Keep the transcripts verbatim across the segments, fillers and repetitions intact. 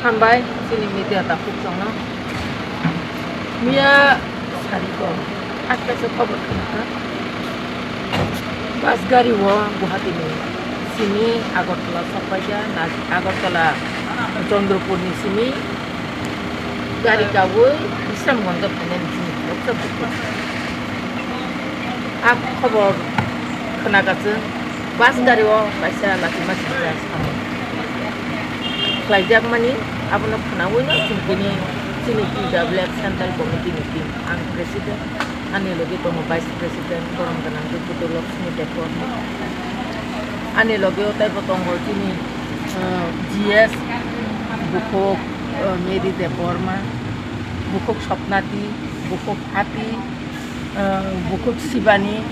Hambai, chini media takhuk chongno. Miya sariko, hakhe se khobor khna kha. Bus gari o Guwahati ni simi Agartala sokpaikha, na Agartala Chandrapur ni simi gari kawi Bisramganj o phainani simi khoroksa bukhuk. A khobor khna kha chwng. Bus gari o kaisa latima sijak samung khlaijakmani, abono khnaui no chwng tini chini T W F Central Committee ni team, ang President, ani logi tongo Vice President, borom gwnang Debbarma Lakshmi Debbarma, ani logi o teibo tongo chini, uh, G S, bukhuk, uh, Mary Debbarma, bukhuk Swapnati, bukhuk Ati, ah, bukhuk Sibani,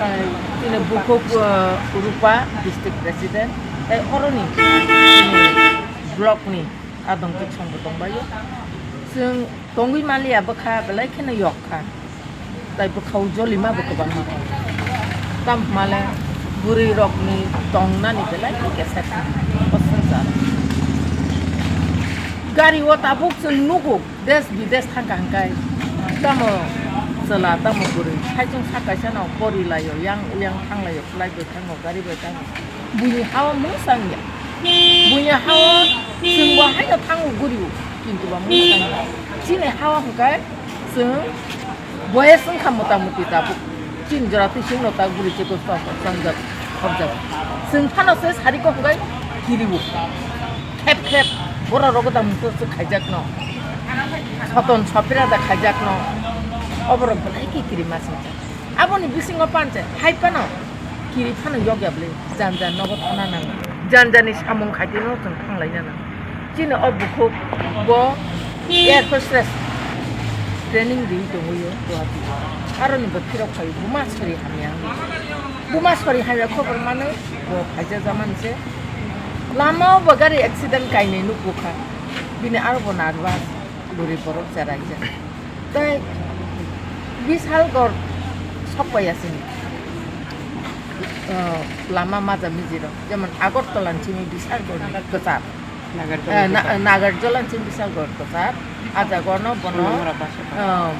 ah, chini bukhuk, ah, Rupa, district president, tei oroni chini block ni adong kichongbo tongbaio. Chwng tongwi manliya bwkha belai kheno yok kha, tei bwkhao jolima bo kwbangma kha. Tamo hwnmale bwrwi rokni tongnani belai khe kesa kha o swngchar. Gari o tabuk chwng nugo. Des bides thangkha hwnkhe tamo chwla tamo bwrwi saichung sak kaisa no pori laio, yang uyang thang laio, flight bai thango, gari bai thango. Buini ha-o mungsa wngya. Buini ha-o chwng bo haino thango guri o, kintu ba mungsa wngya. Chini ha-o hwnkhe chwng boyes wngkha mota moti tabuk. Chini jora twi chwngno ta guri chwkos tok tok changjak, khopjak. Chwng phano se sari kok hwnkhe kiri o. Khep khep borok rogo da mungsa se khaijak no. Soton sopira da khaijak no. Oborok belai khe kiri ma singcha. Aboni bisingo panche hai phano kiri phano yokya bwle jan jan nogo thana nango. Jan jan ni samung khaidi no chwng thang laina nango. Chini o bukhuk bo air hostess training riwi tongwi o Guwahati. Aroni bo phirok phai buma sori hamya wngwi. Buma sori hamya khobor manwi bo khaijak jamani se. Lama o bo gari accident kainwi nukgo kha. Bini aro bo nervous, bwrwi borok cheraijak. Tei Bishalgarh sokpaiya sini. Ah, lama maja mijiro. Jemon Agartala ni simi Bishalgarh ni kwchar. Nagarjala Eh, na-, kwchar. Nagarjala ni simi Bishalgarh kwchar. Ah jaga no bono, Lama rok aswk. Ah,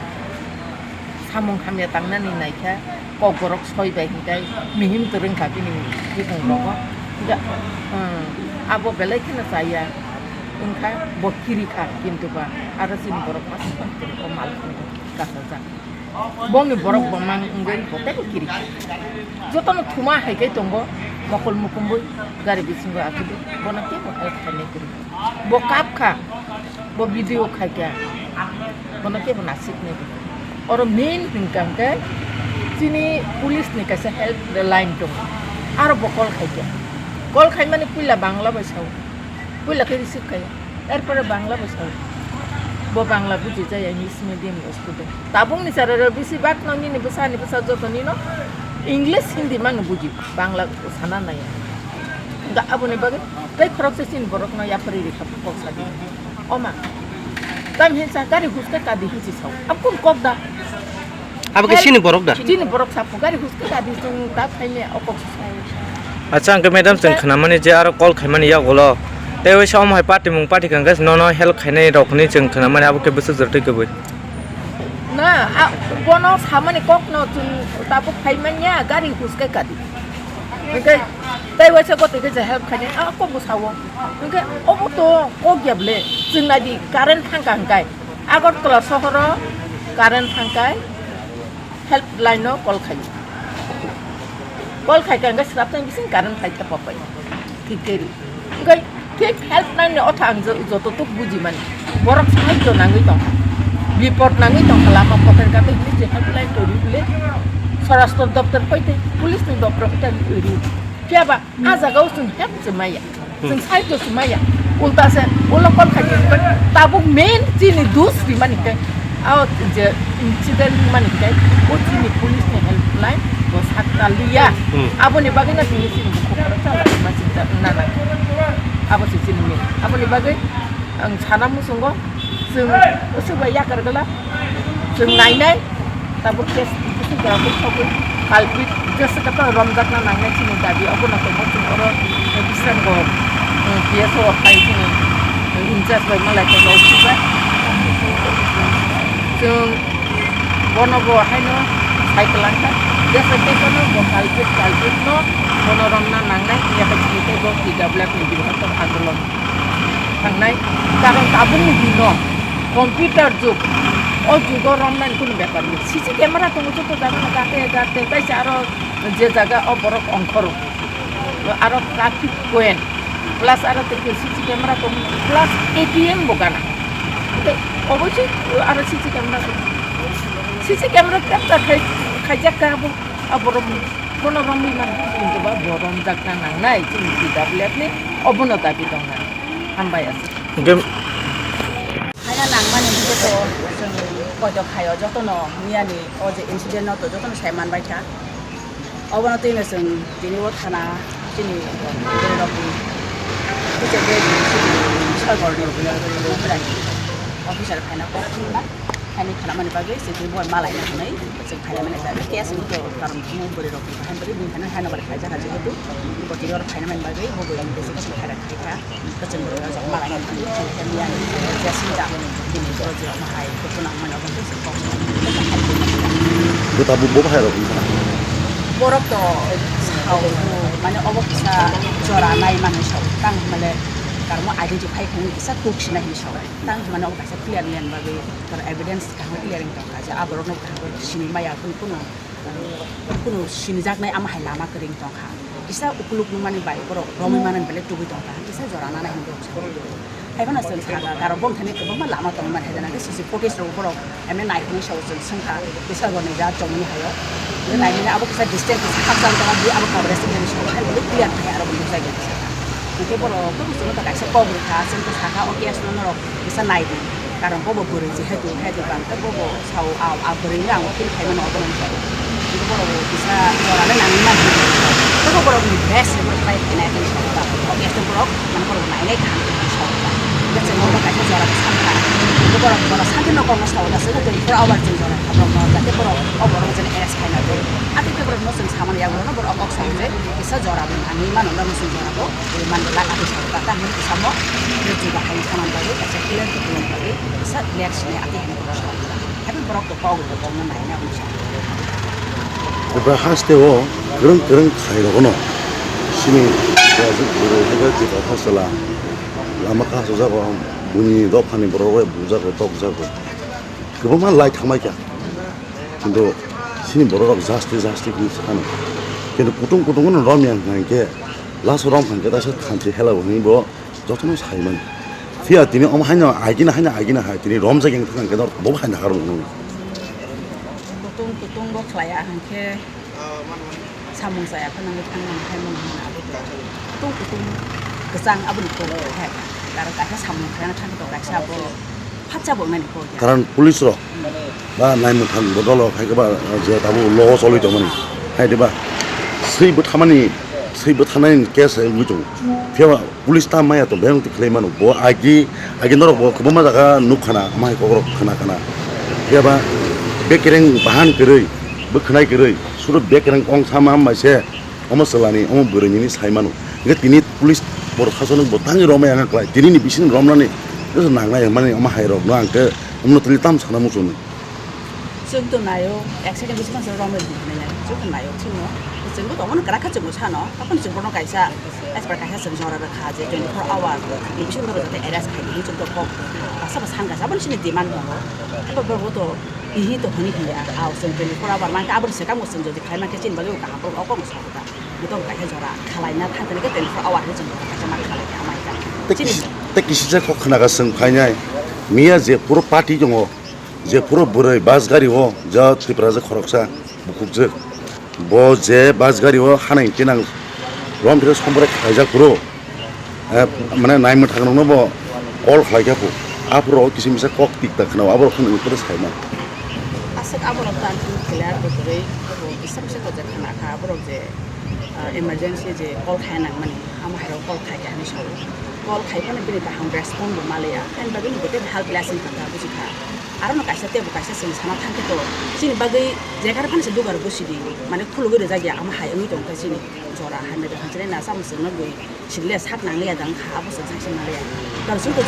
samung hamya tangnani naikha. Kokborok soi bai hinkai mihim twrwng kha bini bukung rogo. Hinka, ah, abo belai kheno chaya. Wngkha bo kiri kha kintu ba aro chini borok masa o mal khungo kasajak. Bongni borok bo mang wngwi bo tei kiri. Jotono thuma hai khe tongo, mokol mukumbui gari bisingo achugwi, bono teibo help khainai kwrwi. Bo kap kha, bo video khai kha, bono teibo nasik nai kwrwi. Oro main hwnkha hwnkhe chini police ni kaisa help line tongo, aro bo call khai kha. Call khaimani puila Bangla bai sao. Puila khe receive khaio. Erpore Bangla bo sao. Bo Bangla buji jaya, English medium ni student. Tabukni chara rok bisi bak no nini bwsa ni bwsa joto nino English, Hindi mano buji. Bangla sana naya. Ga aboni bagwi tei khoroksa chini borok no yapri rikha kok sadi. Oma. Tam hinsa gari huske kadi hinsi sao. Abkun kok da. Abo khe chini borok da? Chini borok sapo gari huske kadi chwng ta phaimya o kok sa. Acha, hwnkhe madam, chwng khwnamani je aro call khaimani yagulo. Tei waisa omo hai party mung party kangkhe nono help khainai rok hwnwi chwng khwnamani, abo khe bwswk jora twi kwbwi. Na, a, bono samani kokno chwng tabuk phaimanya gari huske kadi. Hwnkhe tei waisa gotwi khe je help khainai, a, kokbo sao. Hwnkhe obo to kok ya bwle, chwng naidi current thangkha hwnkhe. Agartala sohoro current thangkhe helpline no call khaio. Call khaikha hwnkhe swrapnai bising current phaikha popai. Thik khe ri. Hwnkhe thik helpline ni otha ang jo-, joto tuk bujimani. Borok sahajyo nangwi tongkha. Bipod nangwi tongkha lama photer kate hinwi je helpline to ri bwle. Swarashtra doptor hoite, police ni doptor hoite ri. Phiya ba, a jaga o chwng help se maya. Chwng side o se maya. Ulta se, ulo call khai di, tabuk main chini dus rimani khe, o je incident mani khe, o chini police ni helpline bo sakta liya. Aboni bagwi no tini chini bukhuk oro chala ma singcha nana. Abo se chini main. Aboni bagwi ang sana muchungo. Chwng usuk bai yakar gala, chwng nainai, tabuk case usuk bai tabuk sogwi culprit jesa kata romjakna nangnai chini dabi, obono tongo chwng oro Bisramganj, eh, P S O o phai chini, Incharge bai malai tongo officer. Chwng bono bo haino sai kwlangkha. Jesa tei bono bo culprit, culprit no bono romna nangnai, ya hai chini tei bo T W F ni bihar tok andolon thangnai. Karon tabukni dino computer jug, o jugo romnani kunu bepar ya. C C camera tongo joto jaga no gate gate, taisa aro je jaga o borok ongkhoro. Aro traffic point, plus aro tei C C camera tong, plus A T M bo gana. Tei oboisoi aro C C camera, C C camera capture khai, khaijak kha abo, abo rok bono romwi mano, kintu ba bo romjakna nangnai, chini T W F ni obono dabi tongna. Hambai aswk. Hingke Haina nangmani hingke to chwng koito khaio jotono miyani o je incident no to jotono sai manbai kha. Obono twi no chwng tini o thana chini bwrwi rokni kiching de chini sorkar ni officer phaina kok thumna khaini khanamani bagwi chwng tini bo malaina hinwi chwng phaina mani jagwi case ni to karon thumwi bwrwi rokni bahai bwrwi bini thani haino bai khaijak jehetu bo tini oro phaina mani bagwi bo bwrwi ni bwswk khaira khaikha. Kwchwng bwrwi o jok malaina thangwi thangwi thangwi ani je swngjak bini bwrwi rok no hai dukhu nangmani obo khe se kok. Bo tabuk bo bahai rok wngkha. Borok to sao mane obo kisa jora nai mani sao tang hwnmale karmo identify khaini kisa tuk sina hinwi sao tang hwnmane obo kaisa clear ni bagwi evidence kaham clear wng tongkha je a borok no kaham sini maya kunu kunu kunu sinijaknai ama hai lama kwrwi wng tongkha. Kisa ukuluk nungmani bai borok romwi manani belai tubui tongkha, kisa jora nana hinwi borok sakha. Haiphano chwng sakha, aro bongthani kwbangma lama tongmani hai jana khe C C footage rok borok emne naikhwlwi sao chwng swngkha, kisa jora ni jat chongmani haio. Naimani abo kisa distance kisa hakchal tongma di abo coverage tongmani sao, hai borok clear khai aro bo nukjagwi sakha. Hwnkhe borok to chwngno to kaisa kok rwkha, chwng to sakha o case no norok kisa naidi. Karon bobo bwrwi jehetu, hetu bang khe bobo sao, a, a bwrwini ang phil khaimano obono wngkha. Borok bo kisa jora le nangwi mani. Tei borok ni best se borok bai khainai tei sao ta. O case borok mane borok nainai kaham khe sao ta. Hingke chwng borok kaisa jora khe sakha. Hingke borok bono santi no kormo sao ta se twenty four hour chwng jora kha borok no jate borok o borok jene arrest khaina tei. Ati khe borok no chwng samani yago no borok o kok sao je kisa jora bo nangwi mano no chwng jora bo. Rwmani laka twi sao ta, tamo kisa mo, je chuba hai thaman bagwi, kaisa clear khe tongmani bagwi, kisa clear sini ati hai borok sao ta. Haikhe borok to kok rwkhe tongna nai na wngsa. Bwbra haste o kwrwng kwrwng khai rokno sini bwrwi hai khe chuba ha sala lama kasu jago, buini dophani borok bai bujago, tokjago. Kwbangma lai thangbai kha. Kintu sini borok rok justice, justice hinwi sa ano. Kintu kutung kutung no rom ya hwnkha hwnkhe last rom hwnkhe kaisa thanchi hela bo hinwi bo jotono sai mani. Phiya tini omo haino agina haino agina hai tini rom jageng thang hwnkhe bo haino harung no. Kutung kutung bo khlai ya hwnkhe samung chaya phano nangwi thang nang hai mano hwnwi abo kutung kutung kwchang aboni kok hai. Aro kaisa samung khlaina thang to kaisa abo phatsa bo wngnani kok ya. Karon police rok ba naimwthang bodol rok hai ba je tabuk logo cholwi tongmani hai diba swi bwthamani swi bwthanai case hai wngwi tongo. Phiya ba police ta maya to beng twi khlai mano bo agi agi norok bo kwbangma jaga nuk khana ama hai kok rok khna khana. Phiya ba bekereng bahan kwrwi bwkhnai kwrwi suru bekereng kong sama hambai se. Omo chwlani, omo bwrwi nini sai mano. Hwnkhe tini police borok sasono bo tangwi romwi ang khlai. Tini ni bising romnani nangnai hwnmani omo hai rokno ang khe omo tini tam sana muchungo. Chwng to naio, ek second bising masa romwi hinwi nai. Chwng to naio, chwngno. Chwngbo tongmani kwrak kha chwngbo sano. Tokon chwng bono kaisa, as per kaisa chwng jora rwkha je twenty four hour ni bisingo jate arrest khai di chwng to kok. Asa ba sangka sa boni sini demand tongo. Abo borok to ihi to hwnwi hiya. Aw chwng twenty four hour man khe aboni swkang bo chwng jodi khai man khe chini bagwi kaham borok okong sa. Motom kaisa jora khalaina thangkhe twenty four hour hinwi chwng jora kaisa ma khalai kha, ma kha. Tei Chini kis-, tei kisisa kok khna kha chwng phainai. Miya je phuru party tongo, je phuru bwrwi bus gari o, ja Tripura je khoroksa bukhukjwk. Bo je bus gari o hanai tenang rom phiro sombore khaijak phuru. Eh, mane naimwthang rokno bo call khlai kha phu. Aphuru rok kisa misa kok tik tak khna, aborok khna nini pore sai ma. Aswk aborok to ang chini clear bo kwrwi, bo kisa misa to je khna kha, aborok je, ah, emergency je call khai nang mani, amo hai rok call khai kha hinwi sao. Call khai phano bini kaham respond bo ma liya, haini bagwi ni bo tei helpless wng kha, buji kha. Aro no kaisa tei bo kaisa chwng sana thang khe to, chini bagwi jekhar phano se dugar bo sidi, mane khulugwi rijak ya, amo hai wngwi tong kha chini jora, hai meda hanchine na chamung chwngno bui. Sini le sak nang liya dang kha, abo se sak se nang liya. Tar sui to,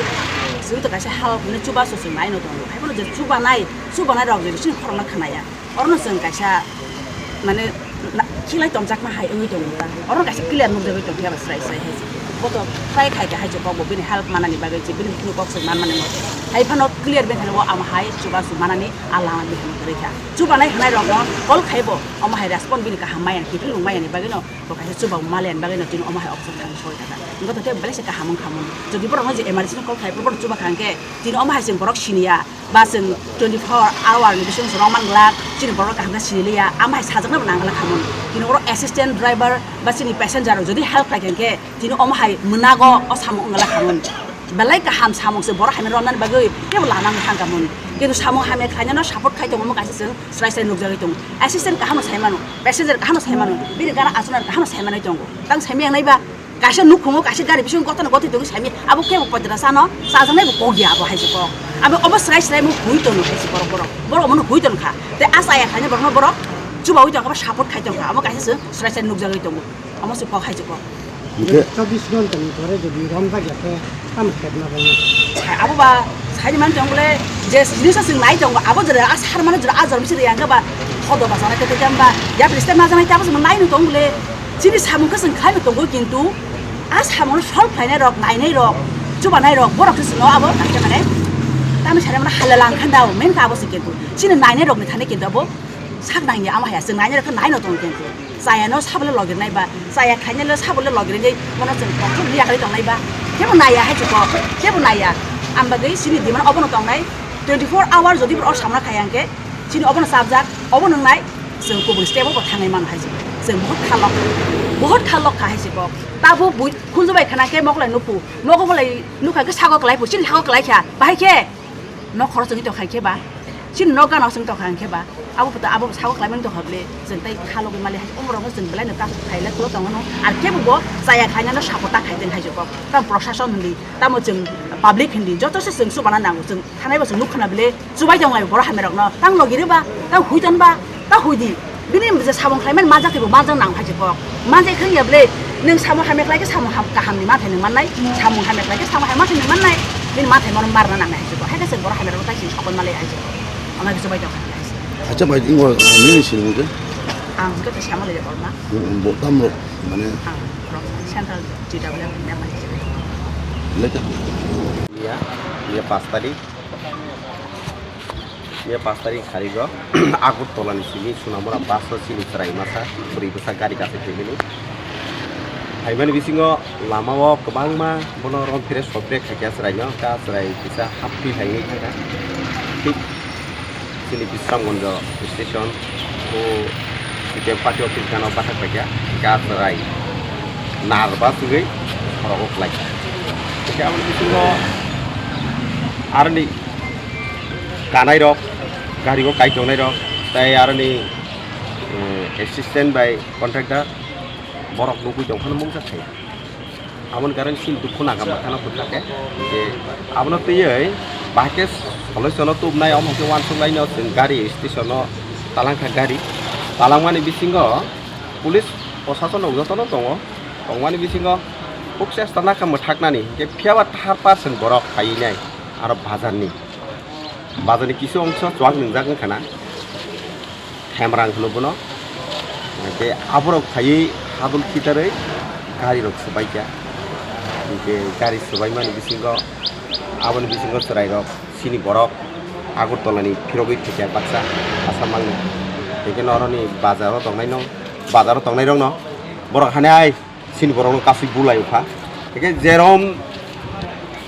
sui to kaisa hal hwnwi chuba su sui mai no tongo. Hai bono je chuba nai, chuba nai rok je sini khorokno khnaya. Orono chwng kaisa mane na-, khilai tongjakma hai wngwi tongo ta. Orono kaisa clear nukjagwi tongkhe abo srai srai hai se. Bo to try khai kha hai se kok bo bini help manani bagwi se, bini bikni kok se manmani mote. Hai phano clear bini thani o amo hai chuba su manani a lama bini thani kwrwi kha. Chuba nai hwnai rokno call khai bo, omo hai respond bini kaham maya, kiphilung maya ni bagwi no. Bo kaisa chuba malian bagwi no tini omo hai option thang soi kha. Wngkha to tei belai se kaham wngkha mun. Jodi borok no je emergency call khai, borok chuba kha hwnkhe tini omo hai se borok siniya. Ba chwng twenty four hour ni bisingo chwng rwng man glak, chini borok kaham khe sini liya, amo hai sajaknai bo nang glak kha mun. Tini oro assistant driver ba chini passenger rok jodi help khai kha hwnkhe tini omo hai mwnago o samung wng glak kha mun. Belai kaham samung se borok hamya romnani bagwi teibo lama wng thang kha mun. Kintu samung hamya khlainano support khai tongo omo kaisa chwng srai srai nukjagwi tongo. Assistant kaham no sai mano, passenger kaham no sai mano, bini gana achuknai kaham no sai manwi tongo. Tang sai maya nai ba? Kaisa nukhungo kaisa gari bisingo gotana gotwi tongwi sami abo kebo podra sano chajaknai bo kok ya abo hai se kok. Abo obo srai srai mo hui tono hai se borok borok. Borok omono hui ton kha. Te a chaya khaina borokno borok chubawi tong kha, support khai tong kha. Abo kaisa se srai srai nukjagwi tongo. Amo se kok hai se kok. Hingke chobbish ghonta ni pore jodi romjak ya khe tamo khepna bai. Abo ba sai man tong bole je jinisa sing nai tongo abo jora a sar mano jora a jora misi yang ba khodo ba sana kete jamba ya priste ma janai tabo se nai no tong bole. Chini samung khe chwng khlaino tongo, kintu a samungno solve khlainai rok, nainai rok, chubanai rok, borok se chwngno abo kaisa mane tamni sari mane hala lang khan dao, main kha abo se kintu. Chini nainai rokni thani kintu abo sak nangya, amo haya chwng nainai rok khe naino tongo kintu. Chayano sabole logirnai ba, chaya khlainai le sabole logirnai, bono chwng kothok liya khlai tongnai ba, kebo naiya hai chukok, kebo naiya. Ang bagwi chini demand obono tongnai, twenty four hour jodi bo o samna khaya hwnkhe, chini obono chapjak, obo nwngnai, chwng kubun step o bo thangwi mano hai se. Chwng buhut khalok, buhut khalok kha hai se kok. Tabo bui khunju bai khana khe mokol lai nukhu, mokol bai nukha khe sago kwlai phu, chini sago kwlai kha. Bahai khe nok khoro chwngwi tongkha khe ba, chini nok gana chwngwi tongkha khe ba, abo phuto abo sago kwlai mani tongkha bwle, chwng tai khalogwi mali hai se. Umrok no chwng belai no kasu khaile khulo tongo no. Ar khe bo chaya khaina no support ta khai tong hai se kok. Tamo proshashon hindi, tamo chwng public hindi, joto se chwng chubana nango, chwng thanai bo chwng nukha na bwle. Chubai tong lai borok hamya rok no, tang logi ri ba, tang hui ton ba, tang hui di. Bini je samung khlai mani manjak tei bo manjak nang hai se kok. Manjak khe ya bwle, nwng samung hamya khlai khe samung ham-, kaham ni manthai nwng mannai, samung hamya khlai khe samung hamya manthai nwng mannai, bini manthai mano marna nangnai hai se kok. Hai khe se borok hamya rok tai se sokol malai hai se kok. Amai khe chubai tong hai se. Acha bai ingo nini sinung khe? Ang khe sama le borok na. Bo tam rok mane. Ang rok central T W member hai se. Leta. Iya, iya pas tadi. Ye pas tarik tarigo Agartala ni simi Sonamura bus o chini chwrai masa bwrwi bwsa gari kaisa khe hino. Phaimani bisingo lama o kwbangma bono rom phire sobrek khaikha chwraino, ka chwrai kisa haptwi hai wngwi thangkha. Thik chini Bisramganj station o C P M party office gana o bathak paikha, ka chwrai nervous wngwi khorogo kwlaikha. Hwnkhe aboni bisingo aroni kanai rok, gari o kai tongnai rok, tai aroni, eh, assistant bai contractor borok nugwi tongphano mungsa thaya. Aboni karon chini dukhu naga mathano kwthake. Je abono twiwi bahai khe solution o tubnai, omo khe uansuk laino chwng gari station o talangkha gari. Talangmani bisingo police prosason rok jotono tongo. Tongmani bisingo huk chesta nakha mwthaknani, hwnkhe phiyaba thar percent borok phainai aro bazarni. Bazarni kisu ongso chuak nwngjak wngkha na, Hemrang hwno bono. Hwnkhe aborok phaiwi hadul khitarwi garirok swbaikha. Hwnkhe gari swbaimani bisingo, aboni bisingo chwrairok, chini borok Agartalani phirogwi phaikha baksa Assam mangni. Hwnkhe norokni bazaro tongnaino, bazaro tongnairokno borok hani ai. Chini borokno kasui bulai wngkha. Hwnkhe jerom,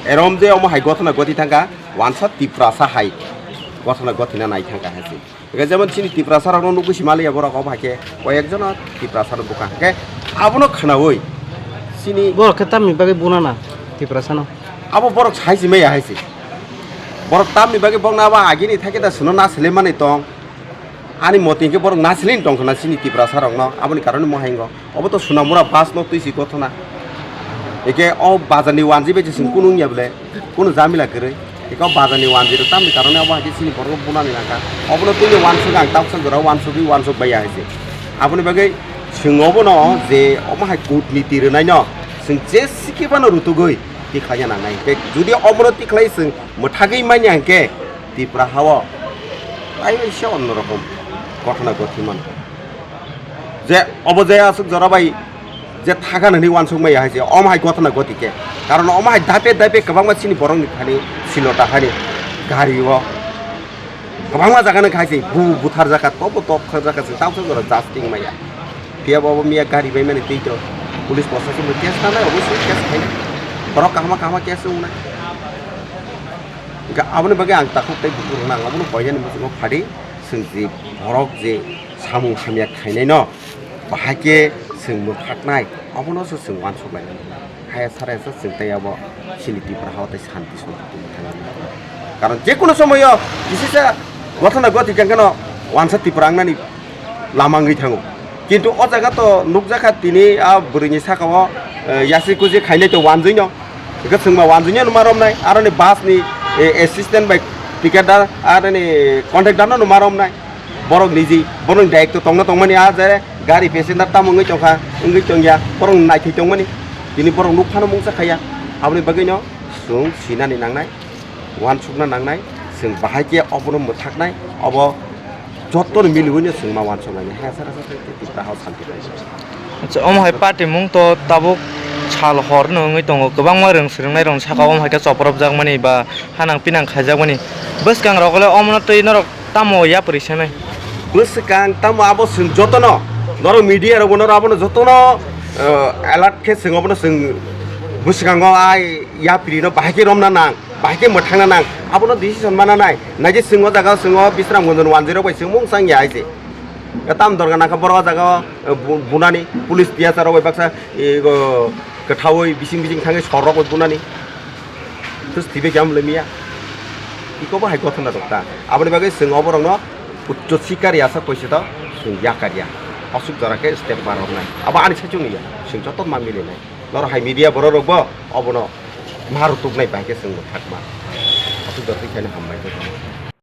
erom je omo hai gothona goti thangkha, wansa Tiprasa hai gothona gothina nai thangkha hai se. Hwnkhe jemon chini Tiprasa rokno nugwi si maliya borok obo hai khe koyek jono Tiprasa no bukha. Hwnkhe abono khwnaui chini borok khe tamni bagwi bunana Tiprasa no? Abo borok sai si maya hai se. Borok tamni bagwi bokna abo agini thai khe da sono na sele mani tong. Ani moti hwnkhe borok nasilin tongkha na chini Tiprasa rokno, aboni karon mo hai wngkha. Obo to Sonamura bus no twi si gothona. Hwnkhe o bazar ni wanji bai se chwng kunu wngya bwle, kunu jamila kwrwi. Hwnkhe o bazar ni wanji rok tamni karon abo hai khe chini borok bunani nangkha. Obono twi uansuk ang, tabuksa jora uansugwi uansuk baiya hai se. Aboni bagwi chwng obono je omo hai kutniti rwnai no chwng je sikhe phano rutugwi tikhlaina nangnai. Hingke jodi omono tikhlai chwng mwthagwi manya hingke Tripura hao taibo se onno rokom gothona gothi mano. Je obo je aswk jora bai je thagan hwnwi uansuk maya hai se, omo hai gothona gothi khe. Karon omo hai dape dape kwbangma chini borokni thani silota hani gari o kwbangma jaga no khai se bu buthar jaka, tobo tok thar jaka se, tausa jora jasting maya. Phiya bo obo miya gari bai mani tei to police proshashan bo case nanai, obo se case khai. Borok kahama kahama case wngnai. Hingke aboni bagwi ang takhuk tei bukur rwnang, abono koinani muchungo phadi, chwng je borok je samung hamya khainai no, bahai khe chwng mwthaknai, abono se chwng uansuk lainai. Haya sara se chwng tei abo chini Tripura hao tei santi santi tongwi thangna nangkha. Karon je kono somoyo kisisa gothona gothi khe no uansa Tripura wngnani lama wngwi thango. Kintu o jaga to nukjakha tini a bwrwini saka o, eh, yasi kuji khainai to wanjwi no. Hingke chwngma wanjwi no numa romnai, aroni bus ni, eh, assistant bai ticket dar, aroni conductor no numa romnai. Borok niji, borok ni daitw tongna tongmani a je gari passenger tamo wngwi tongkha, wngwi tongya, borok ni naithai tongmani. Tini borok nuk phano mungsa khaya. Aboni bagwi no chwng sinani nangnai. Uansukna nangnai, chwng bahai khe obono mwthaknai, obo jotono miliwino chwng ma uansuknai, haya sara sara khe Tripura hao santi bai. Acha, omo hai party mung to tabuk sal hor no wngwi tongo, kwbangma rwng swrwngnairokni saka omo hai khe chopropjakmani ba hanang pinang khaijakmani. Bwskangrok le omono twi norok tamo yapri sanai? Bwskang tamo abo chwng jotono, norok media rokbo norok abono jotono, eh, alert khe chwng obono chwng bwskango ai yaprino bahai khe romna nang. Bahai khe mwthangna nang, abono decision mana nai. Naikhe chwng o jaga o chwng o Bisramganj ni wanjwi rok bai chwng mung chang ya hai se. Tam dorga nangkha borok o jaga o, eh, bu-, bunani, police T S R rok bai baksa, eh, go, kwthaui bising bising thangwi sor rok bai bunani. Tus thibe jam le miya. Iko bo hai gothona rok ta. Aboni bagwi chwng o borok no uccho sikar ya sa koise to chwng yakar ya. Aswk jora khe step bar rok nai. Abo ani saichung ni ya. Chwng joto ma mili nai. Norok hai media borok rok bo obono ma rutuknai bai khe chwng bo thakma. Aswk jora khe hambai khe.